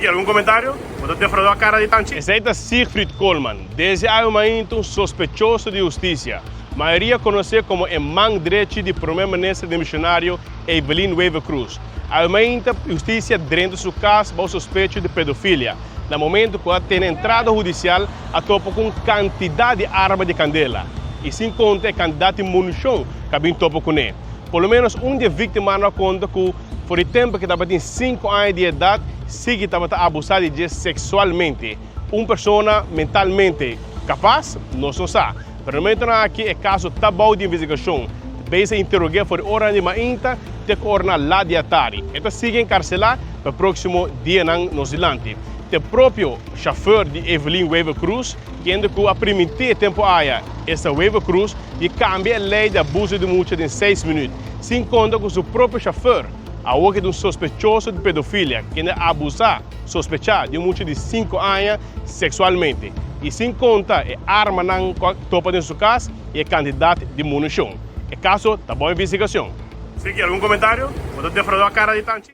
Sigui, algun komentario? Bo ta defraudá kara di Tanchi? Esei ta Siegfried Koolman, desde awe mainta un sospechoso di hustisia. Mayoria konosé komo e man drechi di Prome Minister demisionario Evelyn Wever-Croes. Awe mainta hustisia drenta su kas bou sospecho di pedofilia. Na momento ku a tene entrada hudisial a topa ku un kantidat di arma di kandela i sin konta e kantidat di munishon ku a bin topa kuné. Por lo ménos un di e víktimanan a konta ku for di tempu ku e tabatin sinku aña di edat sigui tabata abusá di dje seksualmente. Un persona mentalmente kapas? Nos no sa. Pero na momentunan aki e kaso ta bou di investigashon. Ta bezig interog'é for di oranan di mainta te ku oranan lat di atardi. E ta sigui enkarselá pa e próksimo dianan nos dilanti. Te propio shofèr di Evelyn Wever-Croes, kende ku a primintí e tempu aya esta Wever-Croes di kambia e lei di abuso di mucha den seis minüt, sin konta ku su propio shofèr awor ke ta un sospechoso di pedofilia, kende a abusá, sospechá, di un mucha di sinku aña seksualmente, i sin konta e armanan ku a topa den su kas i e kantidat di munishon. E kaso ta bon investigashon. Sigui, algun komentario? Bo ta defraudá kara di Tanchi?